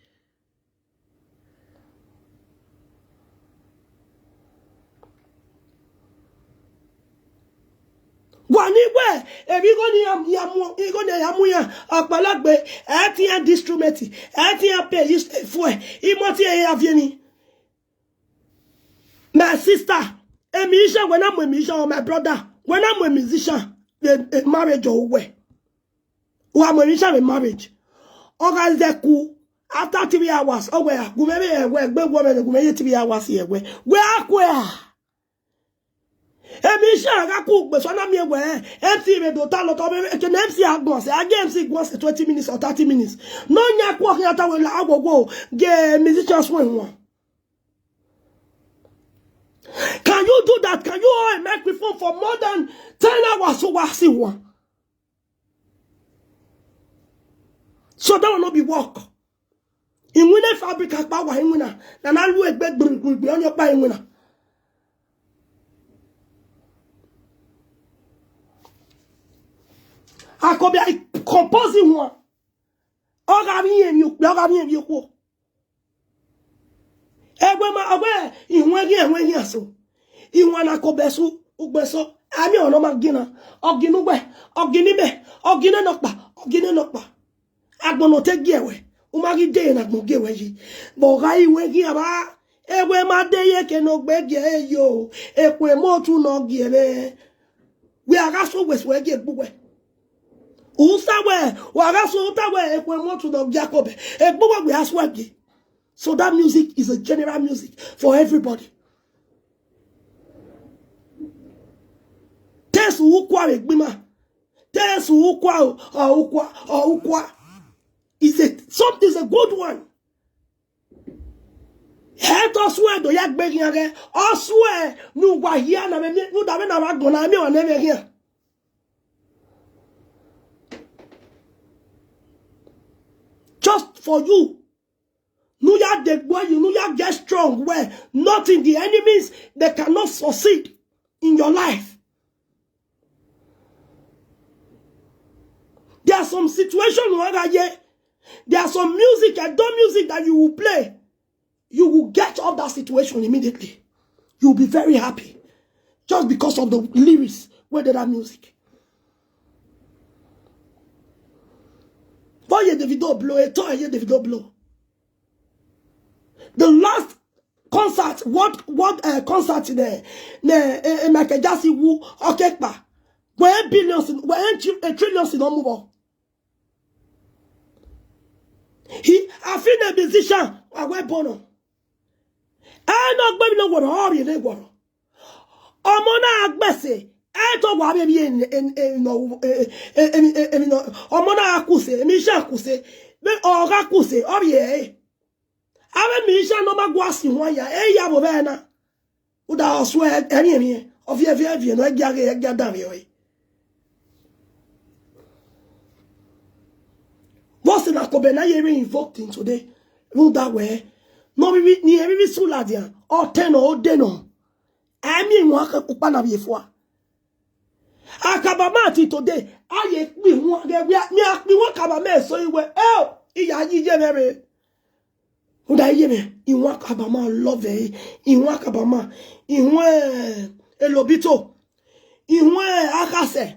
Gwani we ebi go ni ya mu igo ni ya mu ya apalagbe eti ya instrument eti ya pay is for imo ti e ya vie ni. My sister, a musician when I'm a musician or my brother when I'm a musician, a marriage or where. Wa mo ni sha marriage. Oga zeku after three hours. Owe ya gume me ewe gbe wo me gume ye three hours ye we. We akwe a. Emi sha ga ku gbe so na mi ewe. MC me do ta lo to me ke na MC agbon se age MC gbon se twenty minutes or thirty minutes. No nya ku okin ata we la agogo ge musicians we won. Can you do that? Can you hold a microphone for more than ten hours so wa si one? So that will not be work. Inwina fabric akpa wa inwina na na lu egbe gburu gburu onye pa inwina. Akobi I compose one. Oga mi emi okpe oga mi emi okwo. Egbe ma ogbe inwe gi enwe gi aso. Inwa na ko besu ugbeso. Ami ono ma gina. Oginu gbe. Ogini be. Ogine no pa. Ogine no pa. Agbono te gi ewe. Uma gi de na gbo gi ewe yi. Bo ga iwe gi aba. Egbe ma de ye ke no gbe gi e yo. Ekwe mo tu no gi ebe. We aga so we so gi egbuwe. Usa we. We aga so uta we ekwe mo tu no gi akobe. Egbuwe we aswa gi. So that music is a general music for everybody. Tesu ukwa egbima. Tesu ukwa o ukwa o ukwa. Is a something is a good one. Head oswe do ya gbe yan ge. Oswe nu wa hia na me nu da me na wa gbon na me o na me hia. Just for you. Nu ya dey gbo you, nu ya get strong well. Nothing, the enemies, they cannot succeed in your life. There are some situations where I hear, there are some music, I don't music that you will play. You will get off that situation immediately. You'll be very happy just because of the lyrics where that music. Boy, ye Davido blow, a toy, ye Davido blow. The last concert, what what uh, concert in there? Ne uh, Michael Jackson wu okekpa. Where billions, where trillions in Omubo. He, I feel a musician. I wear bono. I not baby no water. Hurry, they water. Omona agbese. Eto wa be bi en en en no en en no. Omo na akuse, mi sha akuse. Be o ga akuse, o bi e. Abe mi sha no ma gwa si ho ya. E ya bo be na. Uda oswe eni eni. O vie vie vie no e gya ge e gya da vie o. Boss na ko be na ye re invoked in today. Uda we. No bi ni e bi suladia. O te no o de no. Emi won ka upa na bi fua. Akabama ti today. Aye pi won ge wi mi a pi won kabama so iwe. Eh, iya yi je mere. Uda ye me, iwon akabama love e, iwon akabama, iwon eh, elobito, iwon eh, akase.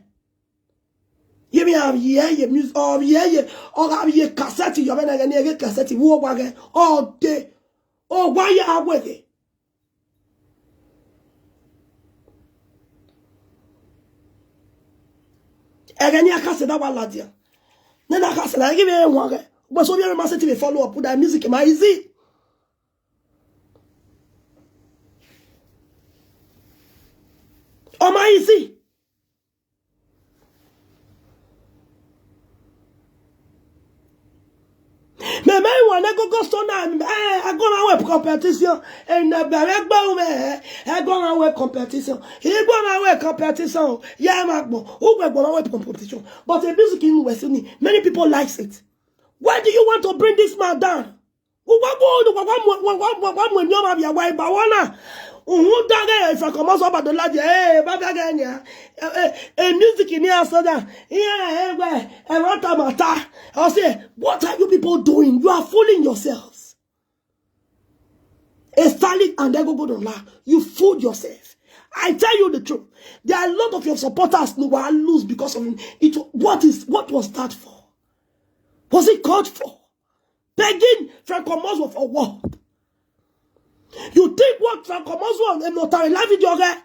Ye me a ye ye music, o ye ye, o ga ye cassette, yo be na ni ye cassette, wo wa ge, o de, o wa ye awege. Ege ni akase da wa ladia. Ne na akase na ege be won ge. But so be ma se ti be follow up with that music ma easy. O ma easy. Me me won e go go so na eh I go na we competition. E na be we gba we eh I go na we competition. I go na we competition. Yeah ma gbo. U gbe gbo na we competition. But the music in West Sydney, many people likes it. Why do you want to bring this man down? Wa go no wa mo wa mo wa mo ni o ma bi awa iba wona. Uhun dage if I come so ba do laje eh ba dage ni a eh music ni asoda. Yeah eh we eh wa ta mata. I say what are you people doing? You are fooling yourselves. A Starlet and Egungun Ola, you fooled yourself. I tell you the truth. There are a lot of your supporters who will lose because of him. It what is what was that for? Was it called for? Begging Frank Omozo for what? You think what Frank Omozo and Notary Live video ge?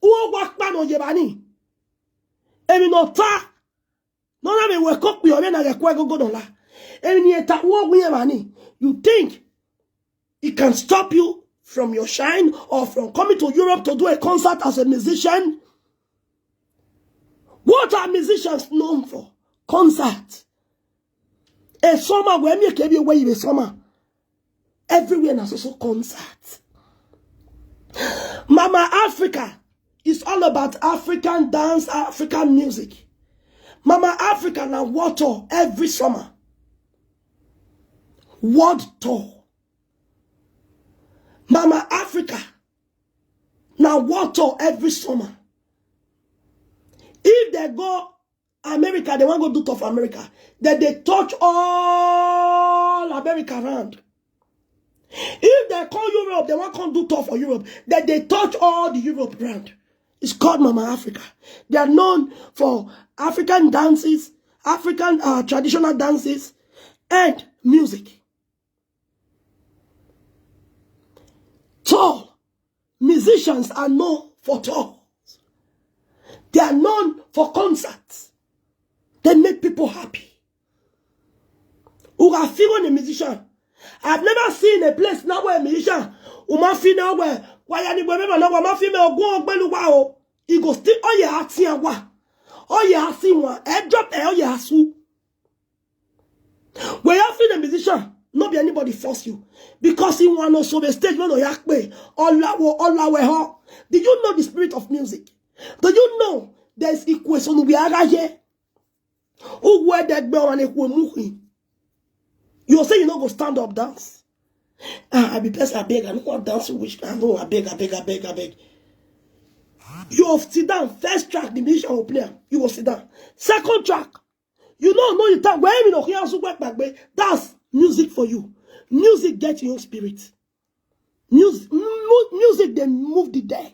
Uo wa pa no yebani. Emi no ta. No na me we kok bi ore na ge kwe go go dola. Emi ni eta wo gun yebani. You think it can stop you from your shine or from coming to Europe to do a concert as a musician? What are musicians known for? Concert. A summer where me kebi where you summer. Everywhere na so so concert. Mama Africa is all about African dance, African music. Mama Africa na world tour every summer. World tour. Mama Africa na world tour every summer. If they go America, they wan go do tour for America. Then they touch all America round. If they come Europe, they wan come do tour for Europe. Then they touch all the Europe round. It's called Mama Africa. They are known for African dances, African uh, traditional dances, and music. Tour. Musicians are known for tours. They are known for concerts. They make people happy. Who are feeling a musician? I've never seen a place now where a musician, woman female where why any women now woman female go on beluwa o. He go still oh yeah auntie and wa. Oh yeah auntie one. Eh drop eh oh yeah asu. When you feel a musician, not be anybody force you. Because he want also the stage when you yakpe. Olawo, olawe ho. Do you know the spirit of music? Do you know there's equation we are here? Who wear that bell and a muhi? You say you no go stand up dance. Ah, I be person I beg, I no go dance with I know I beg, I beg, I beg, I beg. You sit down, first track, the musician will play. You will sit down. Second track, you know, no, you talk where you know here so back back. That's music for you. Music get your spirit. Music, music they move the dead.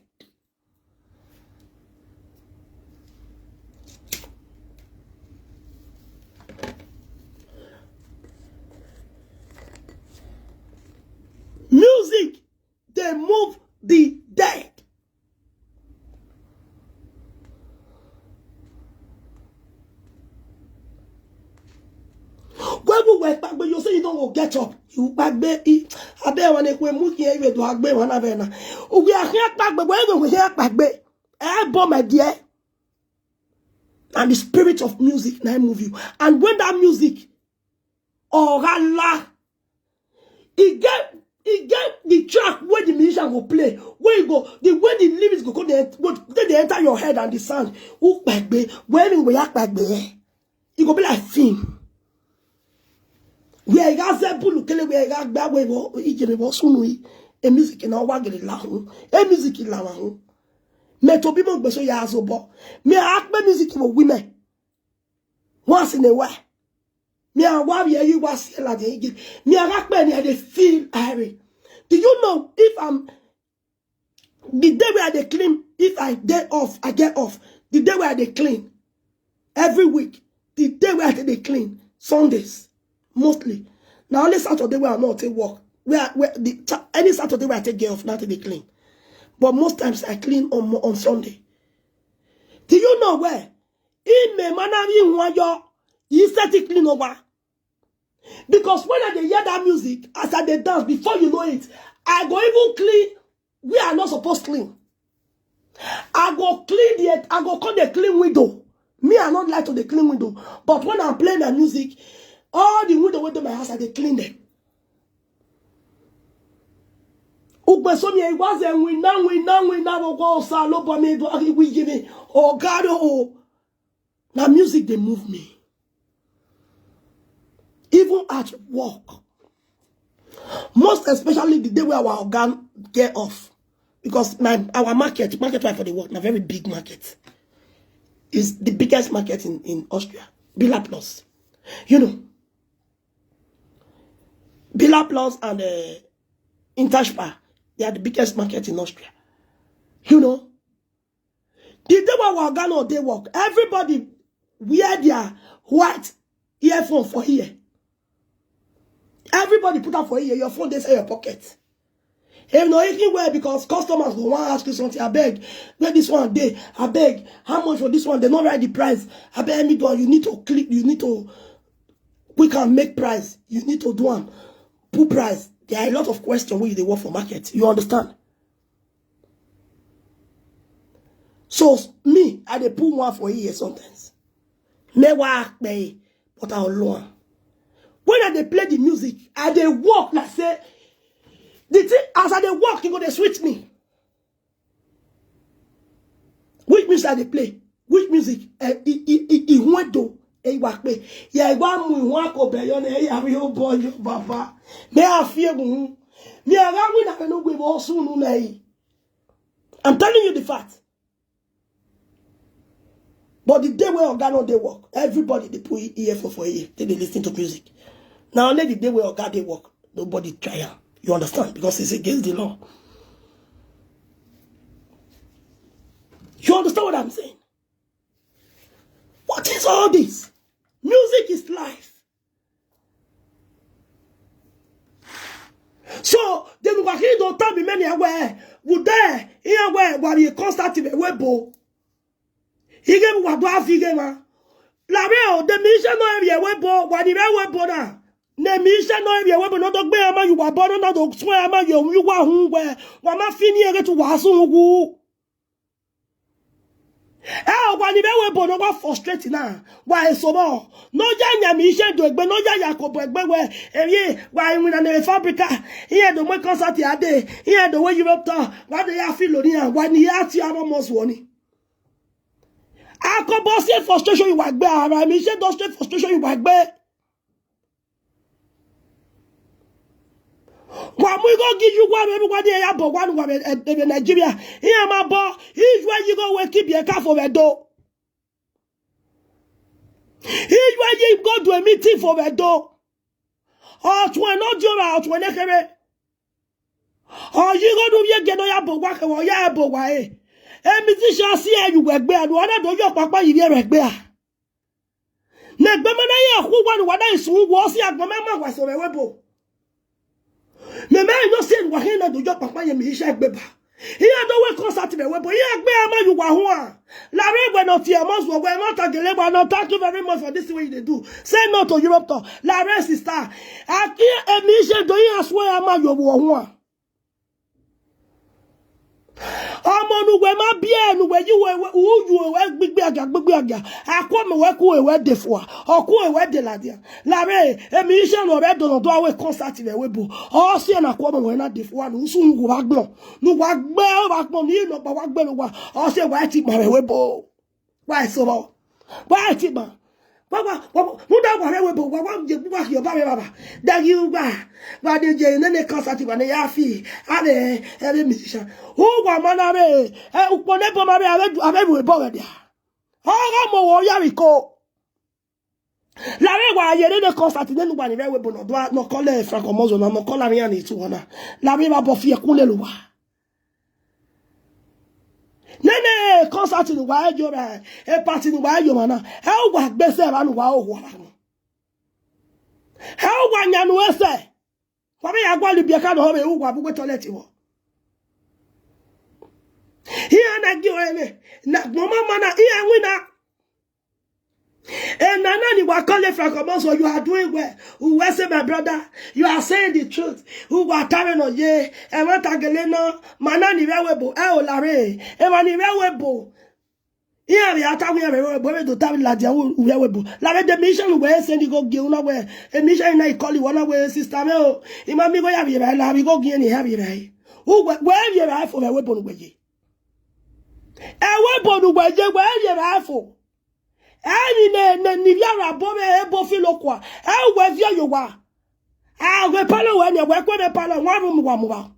Music they move the dead. When we were back, you say you don't go get up. You back baby. I bet when they were moving here, you do a baby one of them. We are here back, but when we were here back, baby. Eh, boy, my dear. And the spirit of music now move you. And when that music, oh, Allah, e get e get the track wey the musician go play, wey e go, the way the lyrics go go dey go take dey enter your head and the sound. Ukpagbe, when we ya kpagbe, e go be like film. Where e ga zebulu kele, where e ga gba we wo ijeme wo sunu yi. E music na wa gele la hu. E music la wa hu. Me to bi mo gbe so ya zo bo. Me a pe music wo wi me. Once in a while. Me a wa ye you was here like the. Me a ga pe ni I dey feel irie. Do you know if I'm the day where I dey clean, if I day off, I get off. The day where I dey clean every week, the day where I dey clean, Sundays mostly. Now only Saturday where I not take work. Where where the Sa- any Saturday where I take get off, not take dey clean. But most times I clean on Mo- on Sunday. Do you know where? Ime mana mi nwa yo. You set it clean over. Because when I dey hear that music, as I dey dance, before you know it, I go even clean where I not supposed clean. I go clean the, I go come dey clean window. Me, I not like to dey clean window. But when I'm playing my music, all the window wey dey my house, I dey clean them. Ugbe so mi e wa ze win na win na win na wo go sa lo bo mi do aki wi gini. Oh God, oh. Now music dey move me. Even at work. Most especially the day where our organ get off. Because my our market, market where for the work, na very big market. Is the biggest market in, in Austria. Bila Plus. You know. Bila Plus and uh, Interspar, they are the biggest market in Austria. You know, the day when our organ or they work, everybody wear their white earphone for here. Everybody put up for here. Your phone they say your pocket. If no, if you wear because customers go want ask you something, I beg. Where this one day, I beg. How much for this one? They not write the price. I beg me do. You need to click. You need to. We can make price. You need to do am. Put price. There are a lot of questions when you dey work for market. You understand? So me, I dey put one for here sometimes. Me wa pay, but I alone. When I dey play the music, I dey work like say the thing as I dey work, e go dey sweet me. Which music I dey play? Which music? Eh, i i i i wento. Eh, wa pe. Ya wa mu wa ko be yo ne ya ri o bo yo baba. Me a fie mu. Me a ga wi na no gbe bo sunu na yi. I'm telling you the fact. But the day where Oga no dey work, everybody dey put earphone for ear, they dey listen to music. Now only the day where Oga dey work, nobody try am. You understand? Because it's against the law. You understand what I'm saying? What is all this? Music is life. So then we can don't tell me many aware. Would there here where what you constantly webo? He gave what do I figure ma? La real the mission no area webo, what the real webo na. Ne mission no area webo no dog be ama you were born na dog swear ama you you wa hu where. Wa ma fini ere to wasu hu. Eh, wa ni be webo no wa frustrate na. Wa eso bo. No ya nya mi ise do egbe, no ya Yakobo egbe we. Eye wa iwin na ne fabrica. Iye do mo concert ya de. Iye do we Europe tour. Wa de ya feel lori an. Wa ni ya ti amo mo so ni. Akobo se frustration you wa gbe ara mi se do straight frustration you wa gbe. Wa mu go give you one everyone here ya bo one wa ebe Nigeria. Here ma bo is where you go we keep your car for we do. Is where you go do a meeting for we do. Or to an audio or to an ekere. Or you go do ye get no ya bo wa ke wo ya bo wa e. E musician si e you we gbe anu ana do yo papa yi re gbe a. Na gbe mana ye hu wa ni wa da isu wo si agbo me ma wa so re we bo. Me me no se wa he na do yo papa ye mi ise gbe ba. He a do we concert me we bo. Ye gbe ama you wa hu a. La re we no ti e mo so we no ta gele wa no. Thank you very much for this way you dey do. Say no to Europe to. La re sister. Aki e mi ise do ye aswe ama you wo hu a. Ọmọ nugbe ma bie nugbe yi we we uyu we gbigbe aga gbigbe aga. Akwa me we ku we de fua. Oku we de ladia. Lare emi ise no re do no do awe concert we we bo. O se na kwa me we na de fua nu su ngu wa gbon. Nu wa gbe o wa gbon ni no ba wa gbe lo wa. O se wa ti ma we we bo. Wa so bo. Wa ti ma. Wa wa wa nu da wa we bo wa wa je wa yo ba me baba. Da yi wa. Wa de je ne ne concert wa ne ya fi. Ave every musician. O wa ma na re. E upo ne bo ma re ave ave we bo we dia. O ga mo wo ya ri ko. Lare wa ye ne ne concert ne nu wa ni re we bo no do no call e Franco Mozo na no call la mi ani tu wana. La mi ba bo fi e kunle lo wa. Nene concert ni wa ejo ba, e party ni wa ejo mana. E wa gbese ba nu wa o wa. E wa nyanu ese. Kwa be ya gwa libia ka no be u wa bu toilet wo. Iya na gi o eme. Na gbo mama na iya wina. And Nana ni wa call e Franco Mozo, you are doing well. We say, my brother, you are saying the truth. Who wa tare no ye? E wa ta gele no. Mana ni re we bo. E o lare. E wa ni re we bo. Iya mi ata wi re we bo me do ta mi la dia u re we bo. Lare the mission we send go gi una we. E mission na i call you una we sister me o. I ma mi go ya bi re la mi go gi ni ya bi re. U we we bi re fo we bo no we ye. E we bo no we ye we bi re fo. Eni ne ne ni ya ra bo me e bo fi lo kwa. E we vi yo wa. A we palo we ne we kwe me palo wa mu wa mu wa.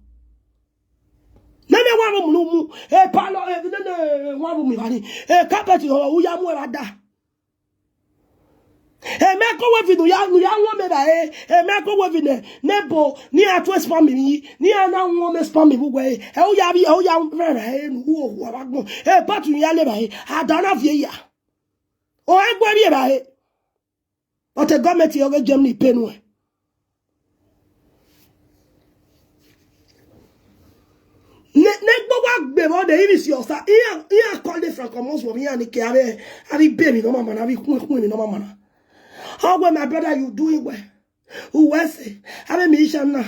Ne me wa mu mu. E palo e ne ne wa mu mi wa ni. E carpet yo u ya mu e wa da. E me ko we vi nu ya nu ya won me da e. E me ko we vi ne ne bo ni a to spam mi. Ni a na won me spam mi bu we. E u ya bi e u ya re re e nu wo wa ba gbon. E pa tu ya le ba e. A da na vie ya. O e gbe bi e ba e. But a government yo ge Germany penu e. Ne ne gbo wa gbe mo de ibi si osa. Iya iya call the Franco Mozo mi ani ke ave. Abi baby no mama na abi kun kun mi no mama na. Oh well, my brother, you doing well. U we se. Abi mi isha na.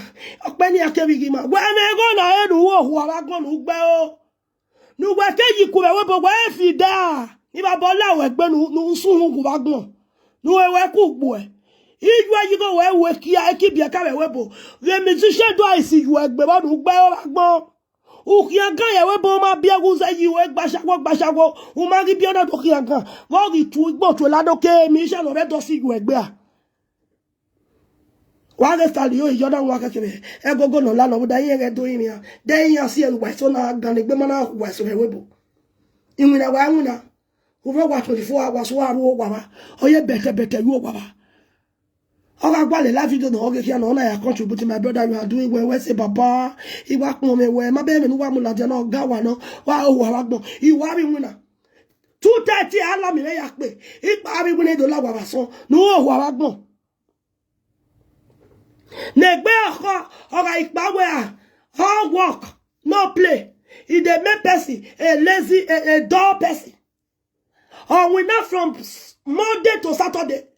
Ope ni akebi gi ma. We me go na e du wo hu ara go nu gbe o. Nu we ke yi ku we we bo we fi da. Ni ba bo la we gbe nu nu su hu ku ba gbon. Nu we we ku gbo e. Iju ayi go we we ki a ki bi ka we we bo. The musician do I see you egbe ba nu gbe o ba gbon. U ki aga ye we bo ma bi agu se yi we gba shawo gba shawo. U ma gi bi ona do ki aga. Wo gi tu gbo tu la do ke mi sha no be do si you egbe a. Wa ge stali yo yo da wa ka kebe. E go go no la no da ye ge do imi a. De ya si en wa so na ga ni gbe mana wa so we bo. Inwi na wa inwi na. U ro wa twenty-four hours wa ru wa ba. Oye bete bete yo wa ba. Oga gwa le la video no oge kia no na ya contribute, my brother, you are doing well. We say baba. Iwa kun me we ma be me nu wa mu la je no ga wa no. Wa o wa wa gbon. Iwa bi inwi na. Two thirty ala mi re ya pe. Ipa bi inwi ne do la wa ba so. Nu o wa wa gbon. Negbe oko oga ipa we a. Hard work, no play. E dey make person a lazy, a, a dull person. Or we not from s- Monday to Saturday.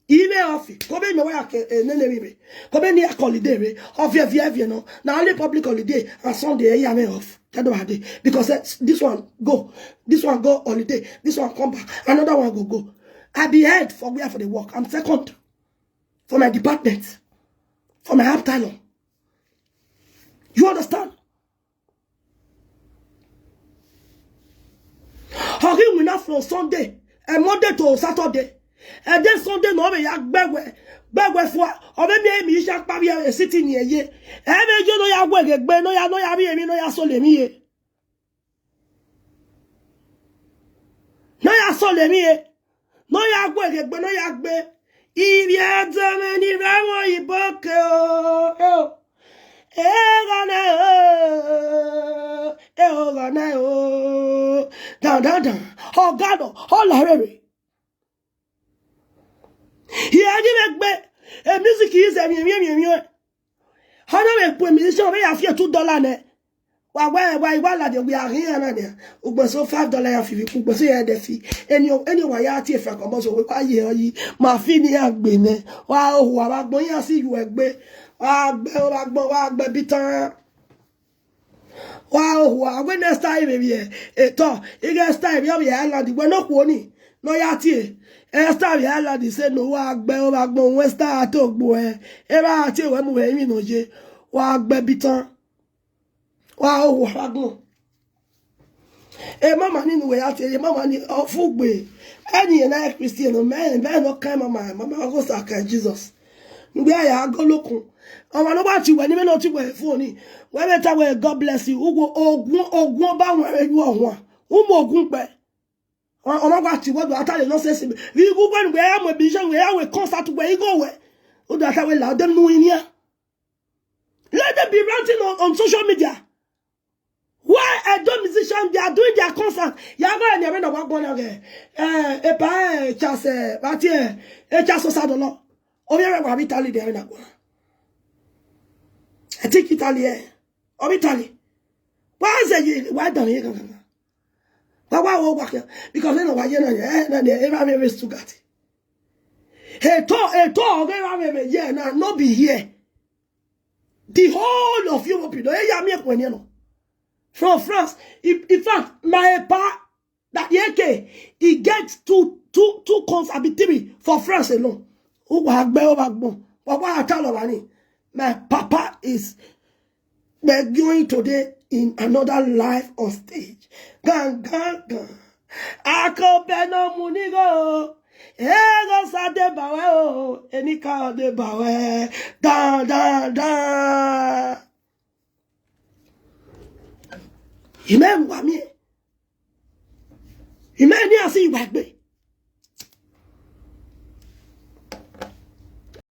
Ime off. Kobe me wa ke e nene mi be. Kobe ni a holiday be. Off ye vie vie no. Na only public holiday and Sunday e ya me off. Tell them day. Because eh, this one go. This one go holiday. This one come back. Another one go go. I be head for where for the work. I'm second for my department. For my half talon. You understand? Ogi wina from Sunday, and Monday to Saturday. And then Sunday no be ya gbegwe, gbegwe fua. O be mi mi isha pa bi e sitting here ye. E be jo no ya gwe ge gbe no ya no ya bi emi no ya so le mi ye. No ya so le mi ye. No ya gwe ge gbe no ya gbe. Ibi adame ni rawo iboke o. E o. E ga na o. E o ga na o. Dan dan dan. O ga do. O la rere. He agi me gbe. E music is e mi mi mi mi. Hana me pwe mi so me ya fi two dollar ne. Wa wa wa wa la de we are here na ne. Ugbo so five dollar ya fi ugbo so ya de fi. Any any wa ya ti e fa ko mo so we wa ye yi. Ma fi ni agbe ne. Wa o wa ba gbon ya si yu egbe. Wa gbe o ba gbon wa gbe bitan. Wa o wa we next time, baby. Eh, to, you get time, you be island. We no kwoni. No ya tie. Eh, style ya island say no wa gbe o ba gbon we start to gbo e. E ba tie we mu we mi no je. Wa gbe bitan. Wa o wa gbon. E mama ni nu we ya tie, e mama ni ofugbe. Any na Christian, no man, man no kind mama, mama go sa kind Jesus. Ngbe ya go lokun. Omo no ba ti we ni me no ti we phone ni. We better we God bless you. Ugo ogun ogun ba won e ju ohun. Umo ogun pe. Omo gba ti we do atale no sense. We go when we am a vision, we am a concert, we go we. O da ta we la dem nu inia. Let them be ranting on, on social media. Why Edo musicians, they are doing their concert? Ya go and you know what going on there. Eh, e pa e chase, but yeah, e chase so sad lo. O yere wa Italy there na go. I think Italy eh. O Italy. Why is it why don't you go? Why why wo wa ke? Because you know why you know eh na dey ever me race to gat. Hey to, hey to, okay, yeah, na no be here. The whole of Europe, you know, eh, ya me when you know. From France, in, in fact, my pa that A K, he gets two, two, two cons abi three for France alone. Who wa gbe o ba gbon? Wa wa ta lo wa ni. My papa is we're going today in another live on stage. Gan gan gan. Ako beno munigo. Ego sa de bawe o. Enika de bawe. Dan dan dan. Imem wa mi. Imem ni asi iwa gbe.